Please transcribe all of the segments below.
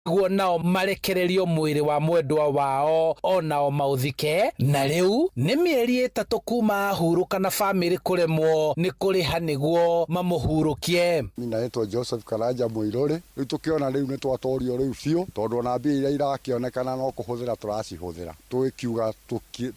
Nĩguo nao marekererio mwĩrĩ wa mwendwa wao onao maũthike. Na rĩu nĩ mĩeri 3 kuma ahurũka na famĩlĩ kũremwo nĩ kũrĩha nĩguo mamũhurũkie. Naitwo Joseph Karanja Mũirũrĩ. Rĩu tũkĩona rĩu nĩ twatorio rĩu biũ, tondũ ona mbia iria irakĩonekana no kũhũthĩra tũracihũthĩra. Tũgĩkiuga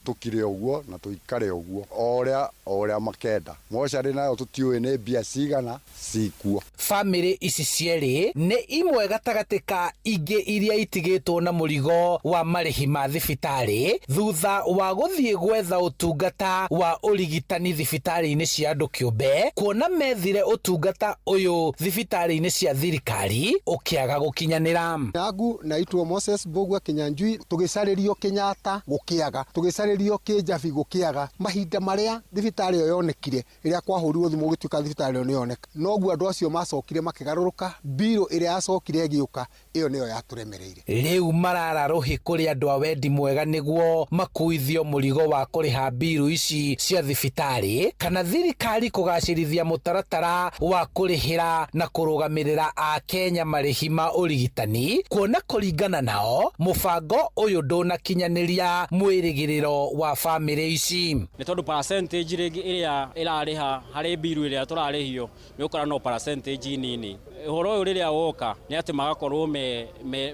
tũkire ũguo na tũikare ũguo o ũrĩa makenda. Mocarĩ nayo tũtiũĩ nĩ mbia cigana cikuo. Famĩlĩ ici cierĩ nĩ imwe gatagatĩ ka ingĩ iria itigĩtwo na mũrigo wa marĩhi ma thibitarĩ thutha wa gũthiĩ gwetha ũtungata wa ũrigitani thibitarĩ-inĩ cia andũ kĩũmbe, kuona methire ũtungata ũyũ thibitarĩ-inĩ cia thirikari ũkĩaga gũkinyanĩra. Yangu naitwo Moses Mbugua Kinyanjui, tũgĩcarĩrio Kenyatta gũkĩaga, tũgĩcarĩrio Kĩnjabi gũkĩaga. Mahinda marĩa thibitarĩ ĩyo yonekire, rĩrĩa kwahũrirwo thimũ gũgĩtuĩka thibitarĩ ĩyo nĩyoneka, noguo andũ acio macokire makĩgarũrũka. Mbirũ ĩrĩa yacokire ĩgĩũka, ĩyo nĩyo yatũremereire. Rĩu marara rũhĩ kũrĩ andũ a wendi mwega nĩguo makuithio mũrigo wa kũrĩha mbiru ici cia thibitarĩ, kana thirikari kũgacĩrithia mũtaratara wa kũrĩhĩra na kũrũgamĩrĩra Akenya marĩhi ma ũrigitani, kuona kũringana nao mũbango ũyũ ndũnakinyanĩria mwĩrĩgĩrĩro wa famĩlĩ ici. Nĩ tondũ percentage rĩngĩ ĩrĩa ĩrarĩha harĩ mbiru ĩrĩa tũrarĩhio nĩ ũkora no percentage nini. Ũhoro ũyũ rĩrĩa woka nĩ atĩ magakorwo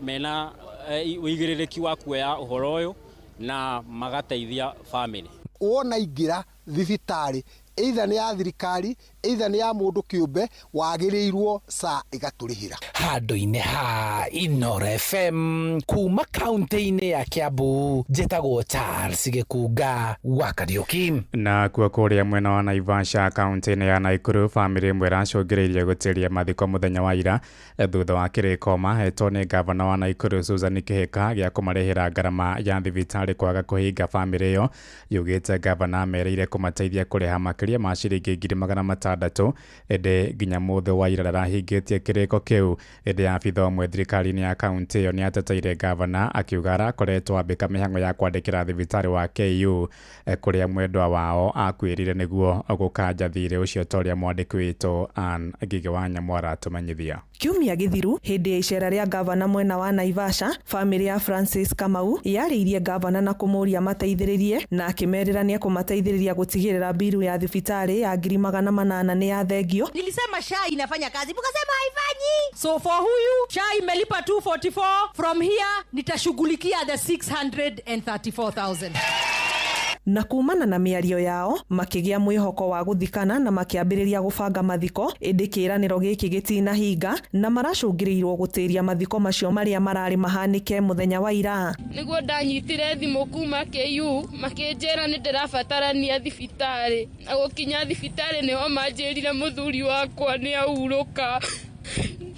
mena ũigĩrĩrĩki wa kuoya ũhoro ũyũ na magateithia family. Wona ingĩra thibitarĩ, either nĩ ya thirikari, either nĩ ya mũndũ kĩũmbe, wagĩrĩirwo SHA ĩgatũrĩhĩra. Handũ-inĩ ha Inooro FM kuma kaunti-inĩ ya Kiambu, njĩtagwo Charles Gĩkunga wa Kariũki. Na kuo kũrĩa mwena wa Naivasha kaunti-inĩ ya Nakuru, famĩlĩ ĩmwe ĩracũngĩrĩirie gũtĩria mathiko mũthenya wa ira thutha wa kĩrĩko mahetwo nĩ gavana wa Nakuru Susan Kihika gĩa kũmarĩhĩra ngarama ya thibitarĩ kwaga kũhinga. Famĩlĩ ĩyo yugĩte gavana amerĩire kũmateithia kũrĩha makĩria ma ciringi 600,000, ĩndĩ nginya mũthĩ wa ira ndarahingĩtie kĩrĩko kĩu. Ĩndĩ abitha ũmwe thirikari-inĩ ya kaunti ĩyo nĩ ateteire gavana akiuga arakoretwo ambĩka mĩhang'o ya kwandĩkĩra thibitarĩ wa KU kũrĩa mwendwa wao akuĩrire nĩguo gũkanja thirĩ ũcio, ta ũrĩa mwandĩki witũ Ann Ngigĩ wa Nyamũ aratũmenyithia. Kiumia gĩthiru hĩndĩ ya icera rĩa gavana mwena wa Naivasha, famĩlĩ ya Francis Kamau yarĩirie gavana na kũmũria mateithĩrĩrie, na akĩmerĩra nĩ ekũmateithĩrĩria gũtigĩrĩra mbiru ya thibitarĩ ya 800,000 nĩ yathengio. Nilisema SHA inafanya kazi, mkasema haifanyi. So for huyu SHA imelipa 244, from here nitashughulikia the 634,000. Na kumana na mĩario yao makĩgĩa mwĩhoko wa gũthikana na makĩambĩrĩria gũbanga mathiko, ĩndĩ kĩĩranĩro gĩkĩ gĩtinahinga na maracũngĩrĩirwo gũtĩria mathiko macio marĩa mararĩ mahanĩke mũthenya wa ira. Nĩguo ndanyitire thimũ kuma KU makĩnjĩra nĩ ndĩrabatarania thibitarĩ, na gũkinya thibitarĩ nĩho manjĩrire mũthuri wakwa nĩ ahurũka.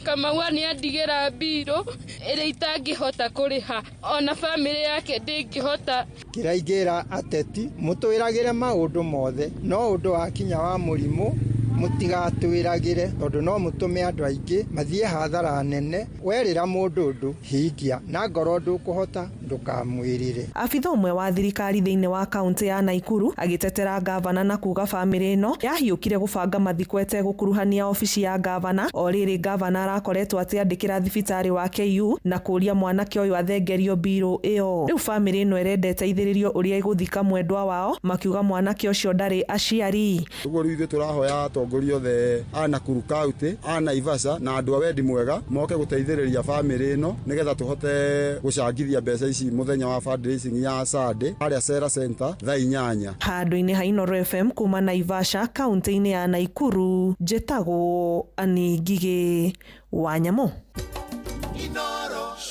Kamau nĩ andigĩra mbirũ ĩrĩa itangĩhota kũrĩha, ona famĩlĩ yake ndĩngĩhota. Kĩrĩa ingĩra ateti, mũtwĩragĩre maũndũ mothe, no ũndũ wakinya wa mũrimũ mũtigatwĩragĩre, tondũ no mũtũme andũ aingĩ mathiĩ hathara nene. Werĩra mũndũ ũndũ hingia, na ngorwo ndũkũhota ndũkamwĩrĩre. Abitha ũmwe wa thirikari thĩinĩ wa kaunti ya Nakuru agĩtetera gavana na kuga famĩlĩ ĩno yahiũkire gũbanga mathiko ĩtegũkuruhania obici ya gavana. O rĩrĩ gavana arakoretwo akĩandĩkĩra thibitarĩ wa KU na kũria mwanake ũyũ athengerio mbirũ ĩyo. Rĩu famĩlĩ ĩno ĩrenda ĩteithĩrĩrio ũrĩa ĩgũthika mwendwa wao, makiuga mwanake ũcio ndarĩ aciari. Ũguo rĩu ithuĩ tũrahoya atongoria othe a Nakuru County, a Naivasha na andũ a wendi mwega moke gũteithĩrĩria famĩlĩ ĩno nĩgetha tũhote gũcangithia mbeca ici mũthenya wa fundraising ya Sunday harĩa Sera Center thaa 8. Handũ-inĩ ha Inooro FM kuma Naivasha kaunti-inĩ ya Nakuru, njĩtagwo Annie Ngigĩ wa Nyamũ.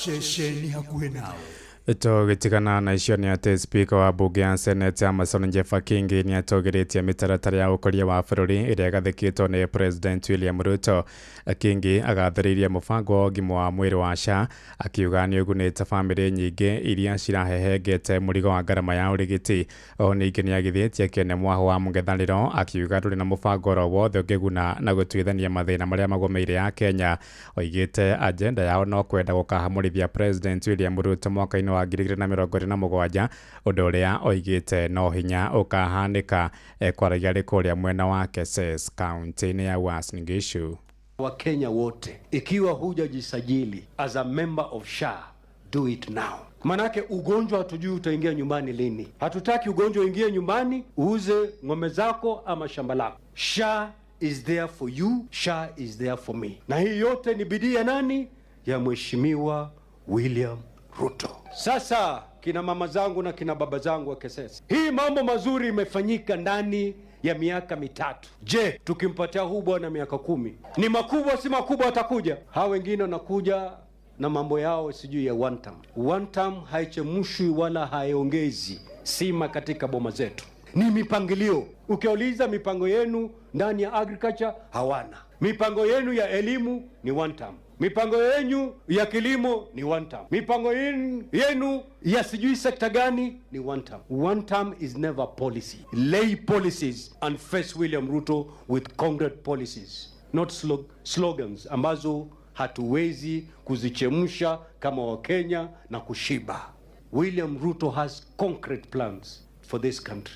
Ceceni hakuhĩ nawe. Tũgĩtigana na icio nĩ atĩ Speaker wa mbunge ya Senate Amason Njefa Kingi nĩ atũgĩrĩtie mĩtaratara ya ũkũria wa bũrũri ĩrĩa ĩgathĩkĩtwo nĩ President William Ruto. Kingi agathĩrĩirie mũbango wa ũgima wa mwĩrĩ wa SHA akiuga nĩ ũgunĩte famĩlĩ nyingĩ iria cirahehengete mũrigo wa ngarama ya ũrigiti. O ningĩ nĩ agithĩtie kĩene mwaho wa mũng'ethanĩro akiuga ndũrĩ na mũbango oro wothe ũngĩguna na gũtuithania mathĩna marĩa magũmĩire ya Kenya. Oigĩte agenda yao no kwenda gũkahamũrithia President William Ruto mwaka-inĩ wa 2027, ũndũ ũrĩa oigĩte no hinya ũkahanĩka. Kwaragia arĩ kũrĩa mwena wa Keses kaunti-inĩ ya Uasin Gishu. Wakenya wote, ikiwa hujajisajili as a member of SHA, do it now. Manake ugonjwa hatujui utaingia nyumbani lini. Hatutaki ugonjwa uingie nyumbani, uuze ng'ombe zako ama shamba lako. SHA is there for you, SHA is there for me. Na hii yote ni bidii ya nani? Ya Mheshimiwa William Ruto. Sasa kina mama zangu na kina baba zangu wa Kesesi, hii mambo mazuri imefanyika ndani ya miaka 3. Je, tukimpatia huu bwana miaka 10, ni makubwa si makubwa atakuja? Hawa wengine wanakuja na mambo yao sijui ya one term. One term haichemshwi wala haiongezi sima katika boma zetu, ni mipangilio. Ukiuliza mipango yenu ndani ya agriculture hawana, mipango yenu ya elimu ni one term, mipango yenu ya kilimo ni one term, mipango yenu ya sijui sekta gani ni one term. One term is never policy. Lay policies and face William Ruto with concrete policies, not slogans ambazo hatuwezi kuzichemsha kama Wakenya na kushiba. William Ruto has concrete plans for this country.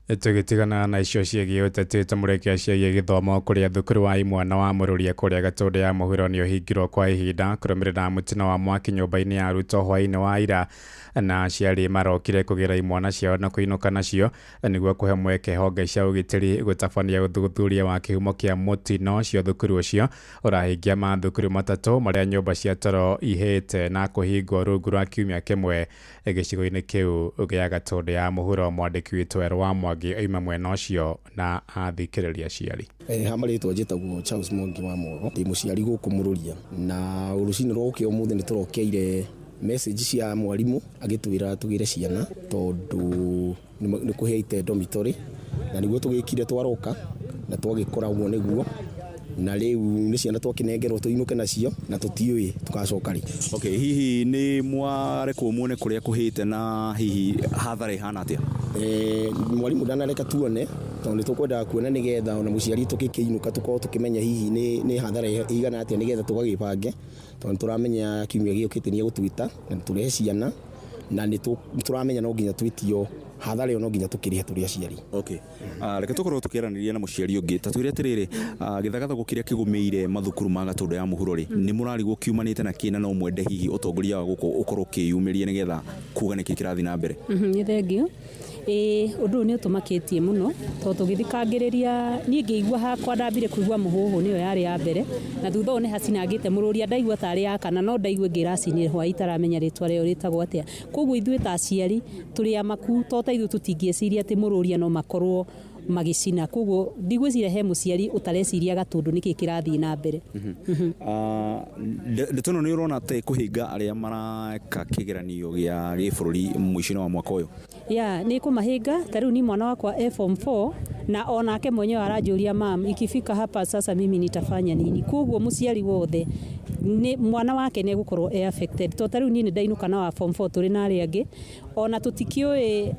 Tũgĩtigana na icio ciĩgiĩ ũteti tũmũrĩkia ciĩgiĩ gĩthomo kũrĩa thukuru wa imwana wa Mũrũria kũrĩa Gatũndũ ya mũhuro nĩ ũhingirwo kwa ihinda kũrũmĩrĩra mũtino wa mwaki nyũmba-inĩ ya arutwo hwaĩ-inĩ wa ira, na aciari marokire kũgĩra imwana ciao na kũinũka nacio nĩguo kũhe mweke honge cia ũgitĩri gũtabania ũthuthuria wa kĩhumo kĩa mũtino ũcio. Thukuru ũcio ũrahingia mathukuru 3 marĩa nyũmba cia toro ihĩte na kũhingwo rungu rwa kiumia kĩmwe gĩcigo-inĩ kĩu gĩa Gatũndũ ya mũhuro. Mwandĩki witũ Werũ wa Mwangi oima mwena ũcio na athikĩrĩria aciari. Ha marĩtwa njĩtagwo Charles Mwangi wa Mwogo, ndĩ mũciari gũkũ Mũrũria, na rũcinĩ rwa gũkĩa ũmũthĩ nĩ tũrokeire message cia mwarimu agĩtwĩra tũgĩre ciana tondũ nĩ kũhĩte dormitory, na nĩguo tũgĩkire twaroka na twagĩkora ũguo nĩguo, na rĩu nĩ ciana twakĩnengerwo tũinũke nacio na tũtiũĩ tũgacoka rĩ. Okay, hihi nĩ mwarekwo muone kũrĩa kũhĩte na hihi hathara ĩhana atĩa? Mwarimu ndanareka tuone tondũ nĩ tũkwendaga kuona nĩgetha ona mũciari tũgĩkĩinũka tũkorwo tũkĩmenya hihi nĩ hathara ĩigana atĩa nĩgetha tũgagĩbange, tondũ nĩ tũramenya kiumia gĩũkĩte nĩ egũtwĩta na tũrehe ciana, na nĩ tũramenya no nginya twĩtio hathara ĩyo no nginya tũkĩrĩhe tũrĩ aciari. Okay. Reke tũkorwo tũkĩaranĩria na mũciari ũngĩ ta twĩre atĩrĩrĩ, gĩthagathago kĩrĩa kĩgũmĩire mathukuru ma Gatũndũ ya mũhuro rĩ, nĩ mũrarigwo kiumanĩte na kĩna no mwende hihi ũtongoria wa gũkũ ũkorwo ũkĩyumĩria nĩgetha kuga nĩkĩ kĩrathiĩ na mbere? Nĩ thengio. Ũndũ ũyũ nĩ ũtũmakĩtie mũno tondũ tũgĩthikangĩrĩria niĩ ngĩigua hakwa ndambire kũigua mũhũhũ nĩyo yarĩ ya mbere, na thutha ũyũ nĩ hacinangĩte Mũrũria ndaigua tarĩ ya kana no ndaigua ĩngĩ ĩracinire hwaĩ itaramenya rĩtwa rĩayo rĩtagwo atĩa. Koguo ithuĩ ta aciari tũrĩ amaku to ta ithuĩ tũtingĩciria atĩ Mũrũria no makorwo magĩcina, koguo ndigwĩciria he mũciari ũtareciria Gatũndũ nĩkĩ kĩrathiĩ na mbere. Ndeto ĩno nĩ ũrona ta ĩkũhinga arĩa mareka kĩgeranio gĩa gĩbũrũri mũico-inĩ wa mwaka ũyũ? Ya, nĩ kũmahinga. Ta rĩu ni mwana wakwa e form 4 na onake mwenyewe aranjũria mam, ikifika hapa sasa mimi nitafanya nini? Koguo mũciari wothe nĩ mwana wake nĩ egũkorwo e affected. To ta rĩu niĩ nĩ ndainũka na wa form 4 tũrĩ na arĩa angĩ ona tũtikĩũĩ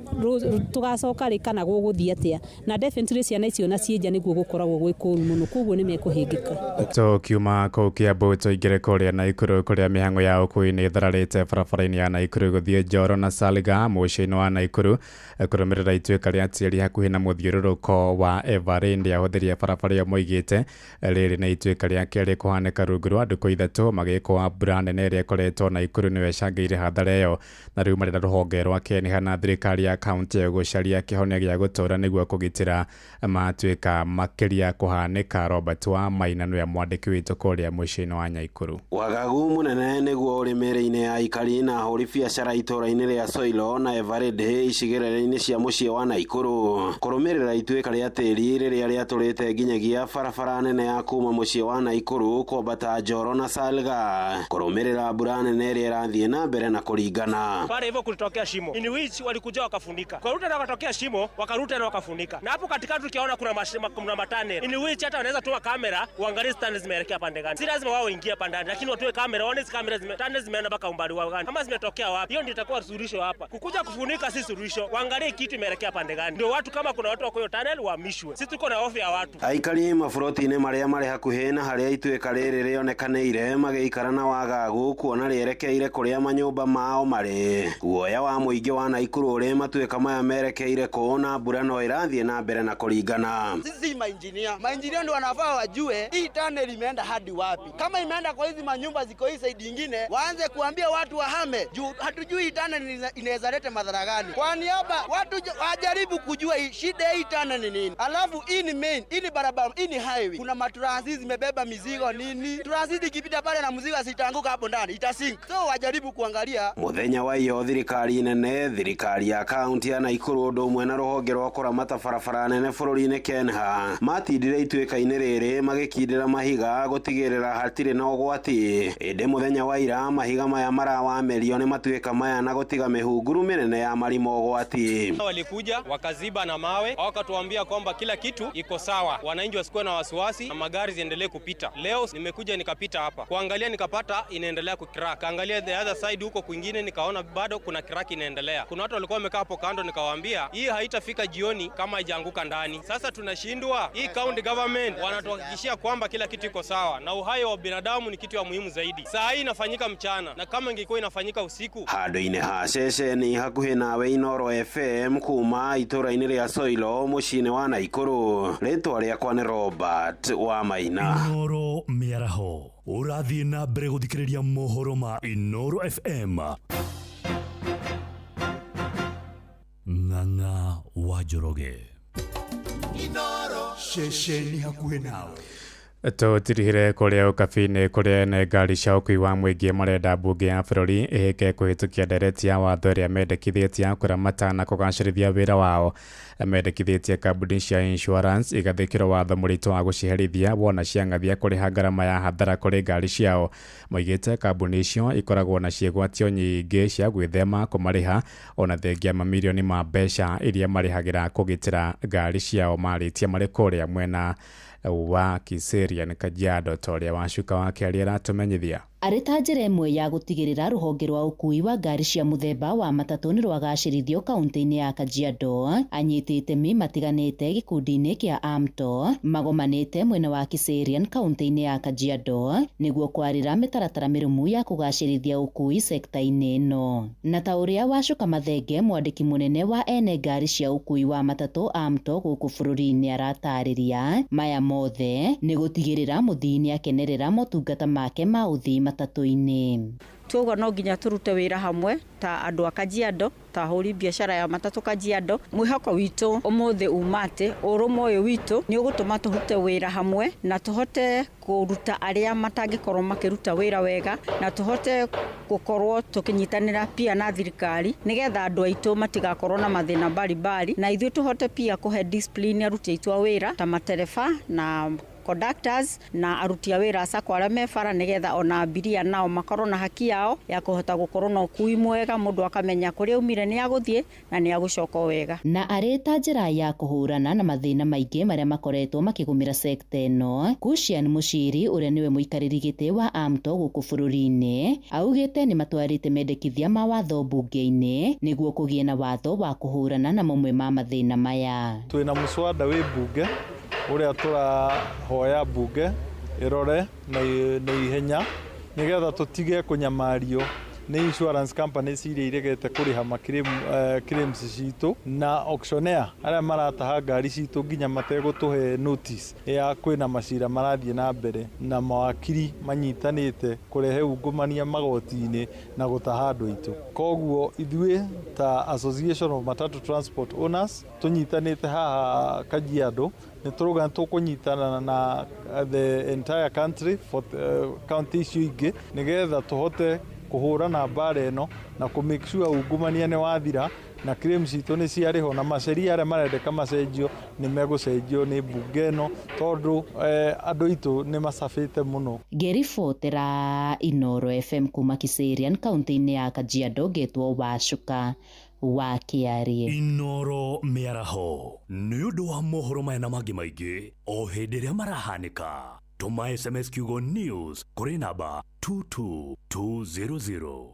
tũgacoka rĩ kana gũgũthiĩ atĩa, na definitely ciana icio na cienja nĩguo gũkoragwo gwĩ kũũru mũno, koguo nĩ mekũhĩngĩka. Tũkiuma kũu Kiambu tũingĩre kũrĩa Naikuru kũrĩa mĩhang'o ya ũkuui nĩ ĩthararĩte barabara-inĩ ya Naikuru gũthiĩ Njoro na Salga mũciĩ-inĩ wa Naikuru kũrũmĩrĩra ituĩka rĩa tĩri hakuhĩ na mũthiũrũrũko wa Everend ahũthĩri a barabara ĩyo moigĩte rĩrĩ nĩ ituĩka rĩa kerĩ kũhanĩka rungu rwa ndukũ 3 magĩkwo wa mbura nene ĩrĩa ĩkoretwo Naikuru nĩyo ĩcangĩire hathara ĩyo, na rĩu marĩ na rũhonge rwa KENHA na thirikari ya kaunti ĩyo gũcaria kĩhonia gĩa gũtũũra nĩguo kũgitĩra matuĩka makĩria kũhanĩka. Robert wa Maina nĩwe mwandĩki witũ kũrĩa mũciĩ-inĩ wa Nyaikuru. Wagagu mũnene nĩguo ũrĩ mĩrĩ-inĩ ya aikari na ahũri biacara itũũra-inĩ rĩa Soilo na Everend icigĩrĩra-inĩ cia mũciĩ wa Naikuru kũrũmĩrĩra ituĩka rĩa tĩri rĩrĩa rĩatũrĩte nginyagia barabara nene ya kuma mũciĩ wa Naikuru kwambata Njoro na Salga kũrũmĩrĩra mbura nene ĩrĩa ĩrathiĩ na mbere na kũringana. Pale hivyo kulitokea shimo in which walikuja wakafunika, kwa na wakatokea shimo wakaruta na wakafunika, na hapo katikati tukiona kuna matane in which hata wanaweza tuma kamera uangalie tunnel zimeelekea pande gani. Si lazima wao ingie pande gani, lakini watoe kamera waone hizi kamera tunnel zimeenda mpaka umbali wa gani ama zimetokea wapi. Hiyo ndio itakuwa suluhisho hapa. Kukuja kufunika si suluhisho, waangalie kitu imeelekea pande gani, ndio watu kama kuna watu wako hiyo tunnel wahamishwe. Sisi tuko na hofu ya watu. Aikari maburoti-inĩ marĩa marĩ hakuhĩ na harĩa ituĩka rĩrĩ rĩonekanĩire Njoroge magĩikara na wagagu kuona rĩerekeire kũrĩa manyũmba mao marĩ. Guoya wa mũingĩ wa Naikuru ũrĩ matuĩka maya merekeire kũ na mbura no ĩrathiĩ na mbere na kũringana. Sisi mainjinia, mainjinia ndio wanafaa wajue hii tunnel imeenda hadi wapi. Kama imeenda kwa hizi manyumba ziko hii side nyingine, waanze kuambia watu wahame juu hatujui hii tunnel inaweza leta madhara gani. Kwa niaba watu wajaribu kujua hii shida hii tunnel ni nini. Alafu hii ni main, hii ni barabara, hii ni highway. Kuna matransit zimebeba mizigo nini. Transit ikipita pale na mzigo asitaanguka hapo ndani, itasink. So wajaribu kuangalia. Muthenya wa iyo thirikari nene, thirikari ya kaunti ya Naikuru ũndũ ũmwe na rũhonge rwa kũramata barabara nene bũrũri-inĩ KENHA matindire ituĩka-inĩ rĩrĩ magĩkindĩra mahiga gũtigĩrĩra hatirĩ na ũgwati. Ĩndĩ mũthenya wa ira mahiga maya marawamerio nĩ matuĩka maya na gũtiga mĩhunguru mĩnene ya marima ũgwati. Walikuja wakaziba na mawe wakatuambia kwamba kila kitu iko sawa, wananchi wasikuwe na wasiwasi na magari ziendelee kupita. Leo nimekuja nikapita hapa kuangalia, nikapata inaendelea kucrack. Kaangalia the other side huko kwingine nikaona bado kuna crack inaendelea. Kuna watu walikuwa wamekaa hapo kando, nikawaambia hii haitafika jioni kama haijaanguka ndani. Sasa tunashindwa, hii county government wanatuhakikishia kwamba kila kitu iko sawa na uhai wa binadamu ni kitu ya muhimu zaidi. Saa hii inafanyika mchana na kama ingekuwa inafanyika usiku. Handũ-inĩ ha ceceni hakuhĩ nawe Inooro FM kuma itũra-inĩ rĩa Soilo mũciĩ-inĩ wa Naikuru, rĩtwa rĩakwa nĩ Robert wa Maina. Inooro mĩaraho ũrathiĩ na mbere gũthikĩrĩria mohoro ma Inooro FM. Ng'ang'a wa Njoroge. Inooro ceceni hakuhĩ nawe. Tũtirihire kũrĩa ũkabi-inĩ kũrĩa ene ngari cia ũkuui wa mũingĩ marenda mbunge ya bũrũri ĩhĩke kũhĩtũkia ndereti ya watho ĩrĩa mendekithĩtie ya kũramata na kũgacĩrithia wĩra wao. Mendekithĩtie kambuni cia insurance igathĩkĩrwo watho mũritũ wa gũciherithia wona ciang'athia kũrĩha ngarama ya hathara kũrĩ ngari ciao. Moigĩte kambuni icio ikoragwo na ciĩgwatio nyingĩ cia gwĩthema kũmarĩha ona thengia mamirioni ma mbeca iria marĩhagĩra kũgitĩra ngari ciao marĩtie marĩ kũrĩa mwena wa Kiserian Kajiado ta ũrĩa Wacuka wa Kĩaria aratũmenyithia. Arĩ ta njĩra ĩmwe ya gũtigĩrĩra rũhonge rwa ũkuui wa ngari cia mũthemba wa matatũ nĩ rwagacĩrithio kaunti-inĩ ya Kajiado, anyiti itemi matiganĩte gĩkundi-inĩ kĩa AMTO magomanĩte mwena wa Kiserian kaunti-inĩ ya Kajiado nĩguo kwarĩra mĩtaratara mĩrũmu ya kũgacĩrithia ũkuui sekta-inĩ ĩno. Na ta ũrĩa Wacuka Mathenge, mwandĩki mũnene wa ene ngari cia ũkuui wa matatũ AMTO gũkũ bũrũri-inĩ aratarĩria, maya mothe nĩ gũtigĩrĩra mũthii nĩakenerera motungata make ma ũthii matatũ-inĩ. Tuoguo no nginya turute wĩra hamwe ta andũ a Kajiado, ta ahũri biacara ya matatũ Kajiado. Mwĩhoko witũ ũmũthĩ uma atĩ ũrũmwe ũyũ witũ nĩ ũgũtũma tũrute wĩra hamwe na tũhote kũruta arĩa matangĩkorwo makĩruta wĩra wega, na tũhote gũkorwo tũkĩnyitanĩra pia na thirikari nĩgetha andũ aitũ matigakorwo na mathĩna mbalimbali, na ithuĩ tũhote pia kũhe discipline aruti aitũ a wĩra ta matereba na conductors na aruti a wĩra sacco arĩa me bara, nĩgetha ona abiria nao makorwo na haki yao ya kũhota gũkorwo na ũkui mwega, mũndũ akamenya kũrĩa aumire nĩ agũthiĩ na nĩ agũcoka wega. Na arĩ ta njĩra ya kũhũrana na mathĩna maingĩ marĩa makoretwo makĩgũmĩra sekta ĩno, Cushion Mũciri ũrĩa nĩwe mũikarĩri gĩtĩ wa AMTO gũkũ bũrũri-inĩ augĩte nĩ matwarĩte mendekithia ma watho mbunge-inĩ nĩguo kũgĩe na watho wa kũhũrana na mamwe ma mathĩna maya. Twĩna mũswada wĩ mbunge ũrĩa tũrahoya mbunge ĩrore na ihenya nĩgetha tũtige kũnyamario nĩ insurance companies iria iregete kũrĩha claims citũ na auctioneer arĩa marataha ngari citũ nginya mategũtũhe notice ya kwĩna macira marathiĩ na mbere, na mawakiri manyitanĩte kũrehe ungumania magoti-inĩ na gũtaha andũ aitũ. Koguo ithuĩ ta Association of Matatu Transport Owners tũnyitanĩte haha Kajiado nĩ tũrauga tũkũnyitana na the entire country for county icio ingĩ nĩgetha tũhote kũhũrana mbara ĩno na kũ make sure ungumania nĩ wathira na claims citũ nĩ ciarĩhwo na maceria arĩa marendeka macenjio nĩ megũcenjio nĩ mbunge ĩno tondũ andũ aitũ nĩ macabĩte mũno. Ngĩribotera Inooro FM kuma Kiserian kaunti-inĩ ya Kajiado, ngetwo Wacuka wa Kĩarie. Inooro mĩaraho nĩ ũndũ wa mohoro maya na mangĩ maingĩ o hĩndĩ ĩrĩa marahanĩka. Tũma SMS kiugo news kũrĩ namba 22200.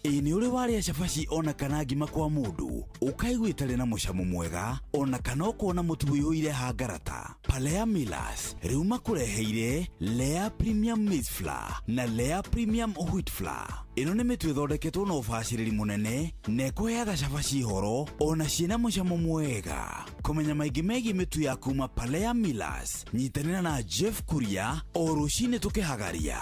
Ĩ nĩ ũrĩ Warĩa cabaci ona kana ngima kwa mũndũ ũkaigua ĩtarĩ na mũcamo mwega ona kana ũkona mũtu ũiyũire hangarata? Palea Millers rĩu makũreheire Lea Premium Maize Flour na Lea Premium Wheat Flour. Ĩno nĩ mĩtu ĩthondeketwo na ũbacĩrĩri mũnene na ĩkũheaga cabaci horo ona ciĩna mũcamo mwega. Kũmenya maingĩ megiĩ mĩtu ya kuma Palea Millers, nyitanĩra na Jeff Kuria o rũcinĩ tũkĩhagaria.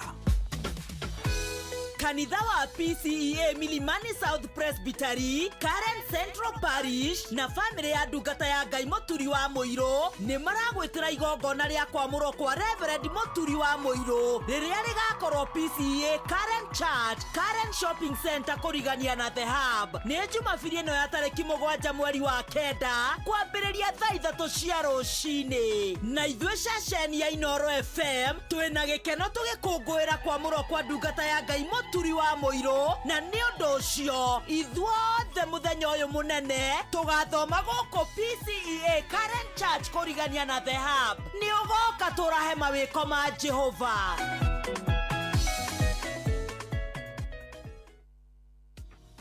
Kanitha wa PCEA Milimani South Presbytery, Karen Central Parish na famĩlĩ ya ndungata ya Ngai Mũturi wa Mũirũ nĩ maragwĩtĩra igongona rĩa kwamũrwo kwa Reverend Mũturi wa Mũirũ rĩrĩa rĩgakorwo PCEA Karen Church, Karen Shopping Center kũrigania na The Hub. Nĩ Jumabiri ĩno ya tarĩki 7 mweri wa 9 kwambĩrĩria thaa 3 cia rũcinĩ. Na ithuĩ ceceni ya Inoro FM twĩna gĩkeno tũgĩkũngũĩra kwamũrwo kwa ndungata ya Ngai Mũturi wa Mũirũ, na nĩ ũndũ ũcio ithuothe mũthenya ũyũ mũnene tũgathoma gũkũ PCEA Karen Church kũrigania na The Hub. Nĩ ũgoka tũrahe mawĩko ma Jehova.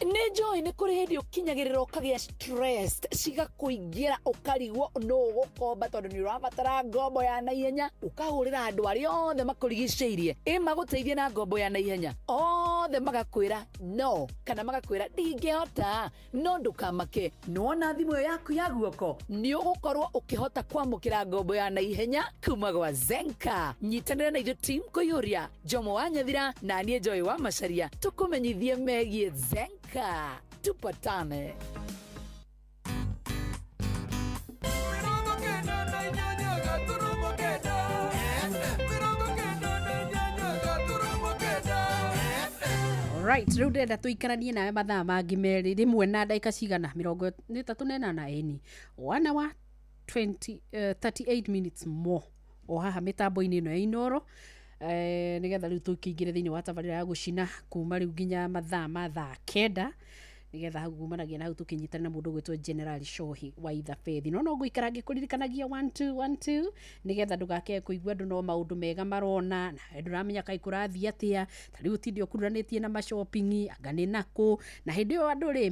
Nĩ njũĩ nĩ kũrĩ hĩndĩ ũkinyagĩrĩra ũkagĩa stress cigakũingĩra ũkarigwo nũ ũgũkomba tondũ nĩ ũrabatara ngombo ya naihenya, ũkahũrĩra andũ arĩa othe makũrigicĩirie ĩ magũteithie na ngombo ya naihenya, othe magakwĩra no kana magakwĩra ndingĩhota. No ndũkamake, nĩwona thimũ ĩyo yaku ya guoko nĩ ũgũkorwo ũkĩhota kwamũkĩra ngombo ya naihenya kuma gwa Zenka. Nyitanĩra na ithuĩ team kũiyũria Jomo wa Nyathira na niĩ Joy wa Macaria tũkũmenyithie megiĩ Zenka. Tupatane. Right, rĩu ndĩrenda tũikaranie nawe mathaa mangĩ merĩ rĩmwe na ndagĩka cigana 38 ĩni 1 hour 38 minutes more o haha mĩtambo-inĩ ĩno ya Inoro, nĩgetha rĩu tũkĩingĩre thĩinĩ wa tabarĩra ya gũcina kuma rĩu nginya mathaa ma thaa 9, nĩgetha hau kumanagia na hau tũkĩnyitana na mũndũ ũgwĩtwo General Shohi wa Ithabethi. No ngũikara ngĩkũririkanagia 1 2 1 2 nĩgetha ndũgakĩage kũigua andũ no maũndũ mega marona na ndũramenya kaĩ kũrathiĩ atĩa. Ta rĩu ũtinde ũkururanĩtie na mashopping anga nĩ nakũ, na hĩndĩ ĩyo andũ rĩ